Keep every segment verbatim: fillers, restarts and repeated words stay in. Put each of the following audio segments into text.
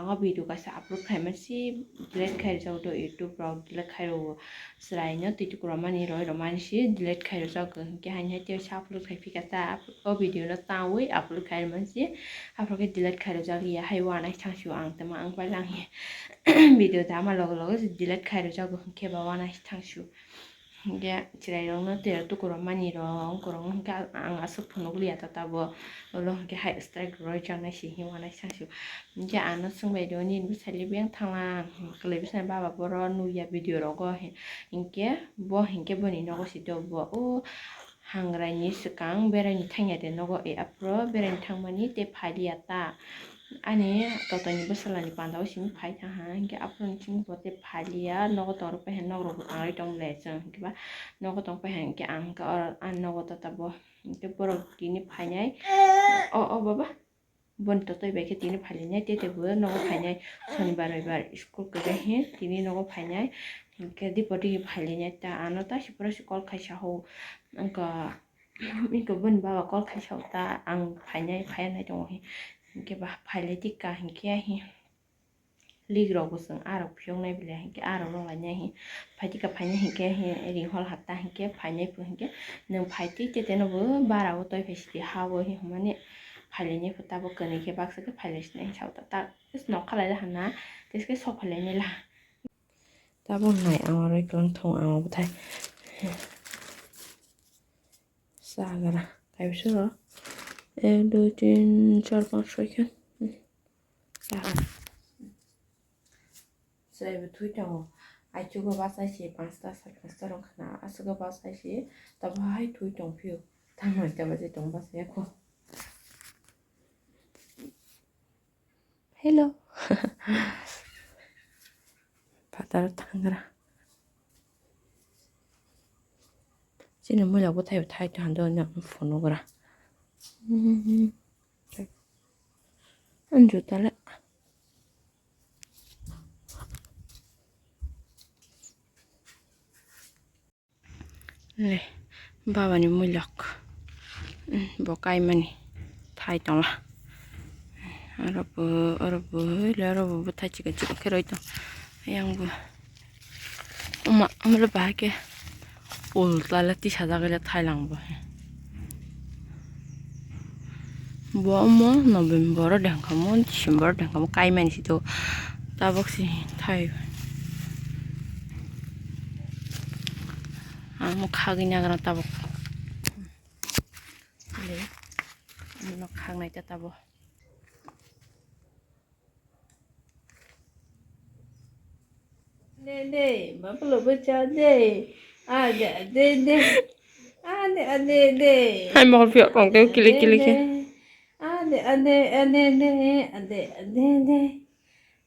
O video kaisa upload khaima si delete khai rwjak do, YouTube rok delete khai rwo. Chwraino twi tukurok mani roi rok mani si delete khai rwjak, hinkhe haini hai tei sa upload khai phika ta, o video no tawi upload khai rwmani si aphuru khe delete khai rwjak ya hai uanaisi thangsu ang tamo ang pai lang hi video tama logo logo delete khai rwjago hinkhe ba uanaisi thangsu. Hinkhe chwrairokno tei tukurok mani rok, wngkorok hinkhe ang aswk phunukliya ta tabo, ulo hinkhe hai strike roi jaknai se hinwi uanaisi thangsu. Hinkhe ano swngbai rio, "Nini bwsai le beng thanglang?" Kwlwi bwsai, "Baba, boro nukya video rogo," hinkhe bo hinkhe boni nogo se do bo o hangraini swkang beraini thangya de nogo, e aphuru beraini thangmani tei phailiya ta. Ani totoni bwsalani panda o simi phai thang ha, hinkhe aphuru simi bo tei phailiya, nogo tong rok pai ha, nok rok bo tang rwi tong le chwng, hinkhe ba nogo tong pai ha, hinkhe ang hinkhe oro ani nogo tata bo, hinkhe borok tini phainai. O, o baba, boni totoi bai khe tini phailainai, tei tei bo nogo phainai, sonibar roibar school kwrwi hi tini nogo phainai, hinkhe dipori phailainai ta, ano ta si pura si call khaisa ho, wngkha. Iko boni baba call khaisa ta, ang phainai, phaiya nai tongo hi. Hinkhe ba phailai tikka hinkhe hi. Lig rok bo chwng arok phiyok nai bile hinkhe arok rok lai nai hi. Phai tikka phainai hinkhe hi ring hol hapta hinkhe phainai phu hinkhe nwng phai twi tete no bo bara o toi phai sidi ha o hi hwnmani phailai nai phu tabo kwnwi khe baksa khe phailai sinai sa ta ta nok khalai la hana tei se sok phailai nai la. Tabuk nai ang oro eklang thung ang bwthai. Chagra kaibisa ro. Ek, dui, tin, char, panch, soi khan. Chagra. Chwraibo thwi tongo. Aichugo bachai se panchta, sat panchta rok khna. Aswgo bachai se. Tabo hai thwi tong phio. Tamo ekta bachai tong bachai ya kho. Hello. Phatar thangra. Chini muilok bwthai bo thai to hando no phunuk gra. Anju tale. Le, babani muilok. Bo kaimani thai tongla. Oro bo, oro bo, le oro bo bwthai chikon chikon khe roi tong. Yang bo. Oma, omle bahai khe ulta le tisajak le thailang bo. Bo omo November o dengkamo, December o dengkamo kaimani si to tabok si thai. Amo khagwi nagra tabok. Le, ano khagnai ta tabo. De, de, babulo bwcha de. A de, a de, de. A de, a de, de. Hai mokol phiyok tong teo kilik kilik khe. A de, a de, a de, de. A de, a de, de.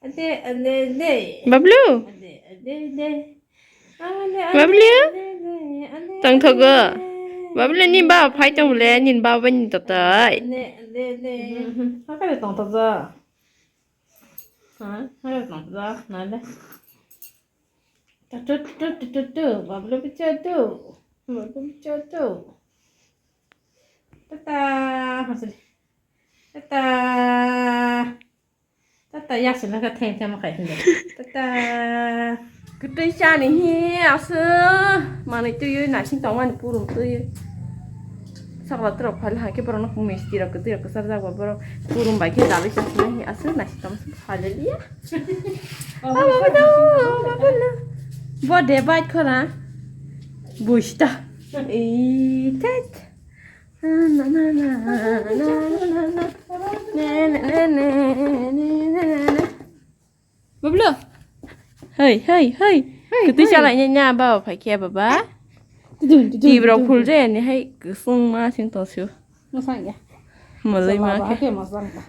A de, a de, de. Bablu. A de, a de, de. A de, a de, Bablu. A de, a de, a de. Tongthogo. Bablu ni baba phai tong le, nin baba ni totai. A de, a de, de. Hakhe tongthogo. Ha, ha, ha, ha, nale. Tu, tu, tu, tu, tu, tu, Bablu bicho tu. Bablu bicho tu. Tata, hasili. Tata. Tata, yasila ka them them kai hinde. Tata. Kwtwi chani hi aswk manwi twiwi naising tongmani purum twiwi. Sakla twrok phalwi hai khe borokno misti rok kwtwi rok kwchar jak ba borok purum bai khe dalwi chasna hi aswk naising tongma phalwi liya. Abo bo do, abo bo no. Bo de bai khora. Buista. Ii, tet. Bablu. Hei, hei, hei. Hei, kwtwi hei. Chalaina nya baba phai khe baba. Tudun, tudun, twi brok tudun, phul tudun. Jaya ni hai kwsung ma sing to sio. Masang ya. Malai ma khe. Chola ba khe masang ta.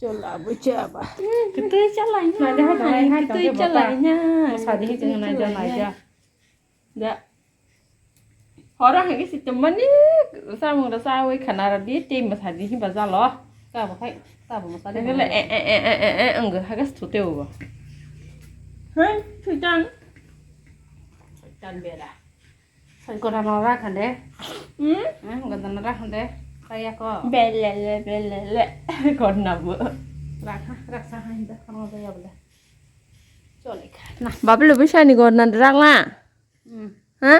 Chola bu cha ba. Kwtwi chalaina. Nai de hai, nai hai, kwtwi chalaina. Masa de hai, nai de, nai de. Da. Horo hagi si tumani samung da sawi khana ra di te masa di hi ba jalo. Ta ba khai, ta ba masa di. Ngale e e e e e e ang hagas thute ugo. Hai, thuitang. Tan bera. Sai kora no ra khande. Hmm? Hmm, godan ra khande. Kaya ko. Belele, belele. Kona bu. Rakha, rakha hai da, khamo da yabla. Chole kha. Na. Bablu bisani gor nan rakla. Hmm. Ha?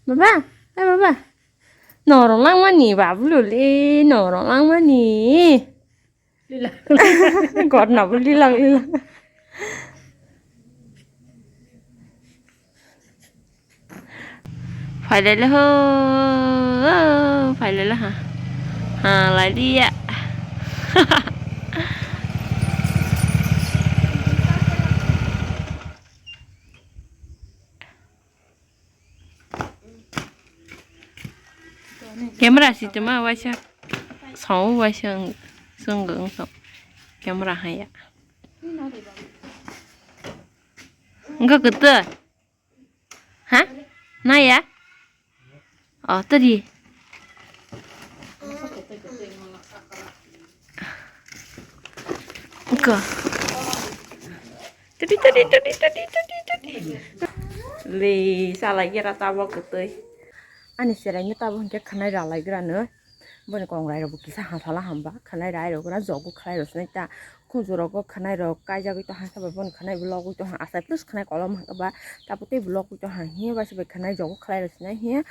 Baba, eh baba. Norok langmani Bablu le, norok langmani. Lila. Gor na bo lilang lilang. Phailele ho, phailele ha. Ha, lai dia. Camera si tuma waisa. Sao waisa sung sung. Camera haya. Enggak kete. Ha? Naya? Oh, tadi. Ko. Tadi, tadi, tadi, tadi, tadi, tadi. Le, salai kira tabok ketui. Ani serai ni tabok hingke khanai ralai gra no. Boni kongrai rok bo kisa hasala hamba, khanai rai rok gra jogu khalai rok sinai ta. Khunju rogo khwnai rok kaijagwi tongkha, hwnkhe ba boni khwnai bo logwi tongkha, asai plus khwnai kolom hwnkhe ba tabuk teibo logwi tongkha, hiya ba se bai khwnai jogo khwlai rok sinai hiya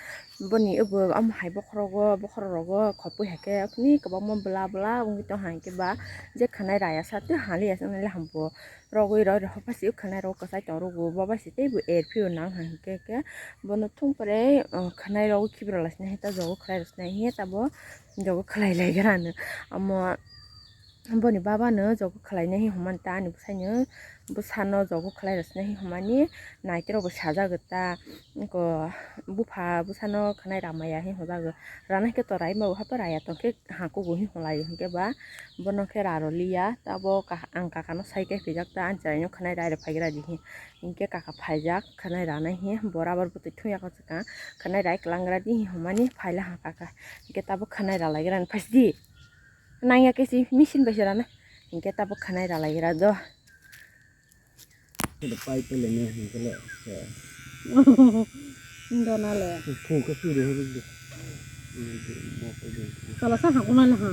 boni obo omo hai bokhorogo, bokhorok rogo khopui hai khe kwbangma bwla bwla wngwi tongkha, hwnkhe ba je khwnai raya sa tei haliya se wngya le hambo rogwi roi rok hopha se khwnai rogo kwchai tong rwgo, bo bai se teibo erphio nang hai hwnkhe khe bono thung pore khwnai rogo khibi rok lai sinai ta jogo khwlai rok sinai hiya tabuk jogo khwlai lai gra no omo. Boni baba no jogo khwlainai hinwi hwnmani ta ani bwsai no bwsa no jogo khwlai rw sinai hinwi hwnmani naitorok bo sajago ta eko bupha bwsa no khwnai ramaya hinwi hwnjago rana khe to rai ma bo hapha raya tong khe ha kugo hinwi hwnlai hinkhe ba bono khe raro liya tabo ang kaka no sai khe pijak ta ani chwrai no khwnai rai rw phaigra di hinkhe kaka phaijak khwnai ranai hinkhe bo rubber bwtwi thungya kha swkang khwnai rai kwlangra di hinwi hwnmani phaila ha kaka hinkhe tabo khwnai ralaigra ni phaisdi. Nangya khe si machine bai se rana. Hinkhe tabuk khwnai ralai gra do. Pai pele ne hinkhe le. Dona le. Phung ka suri hori de. Kala sa ha kunai le ha.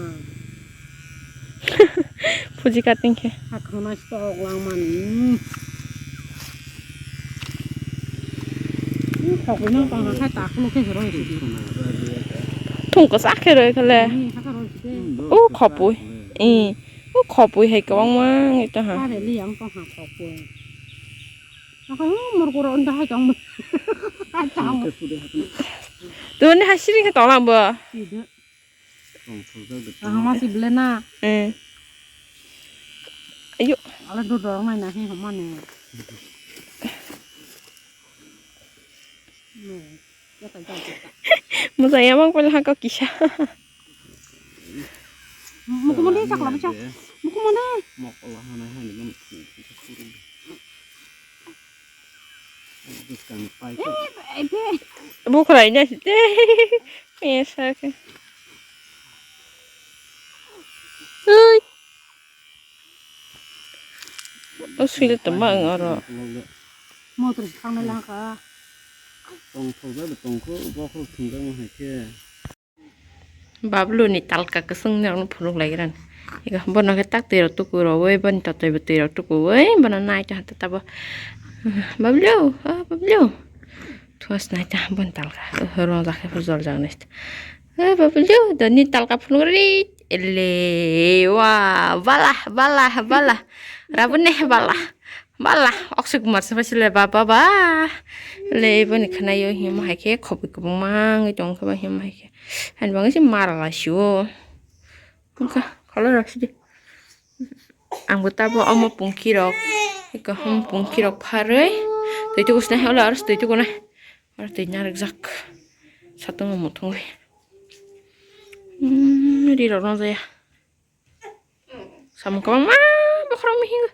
Phuji kating khe. Ha khwnai stok lang mani. Khokwi no tong kha ta khuluk khe roi sidi. Phung kwchak khe roi khe le. Ni ha roi sidi. O khopui. I. O khopui hai kwbangma wngwi tongkha. Are li yang tongkha khopui. Nokha murkuro wngkha hai tong. Hai tong. Tuni hai siring khe tonglang bo. Tide. Tongthokjak de. Ang ma si ble na. Eh. Ayo. Ale do dorong nai na hi hamani. Mwchang ya mang pala hangkha kisa. Mukumu de chakla bwsa. Mukumu de. Mokol hanai hani bam. Bwskango pai khe. Bukhrai na site. Mesa khe. Ui. O sile tongma ang oro. Motor si thangna langkha. Tongthokjak bo tongkho, bokhorok thwngjak ma hai khe. Bablu ni talka kwchwng ni rok no phunuk lai gra. Ega bono khe tak twi rok tuku rw oi, boni totoi bo twi rok tuku oi, bono nai ta tabo. Bablu, o Bablu. Thuas nai ta boni talka. Rong jak khe jol jak nai. O Bablu, doni talka phunuk ri. Ele, wa, bala, bala, bala. Rabune bala. Bala, Akshay Kumar se paisile ba, ba, ba. Le, boni khwnaio himo hai khe, khoboi kwbangma wngwi tong khe ba himo hai khe. Ani bagwi se mara lai sio. Wngkha, kholai rok sidi. Ang bo tabo omo pungki rok, eko hom pungki rok pharwi. Twi tugo sinai, olo aro twi tugo nai. Aro twi narwkjak. Satung omo thungwi. Hmm, ri rok nang jaya. Samung kwbangma bokhorok mihing.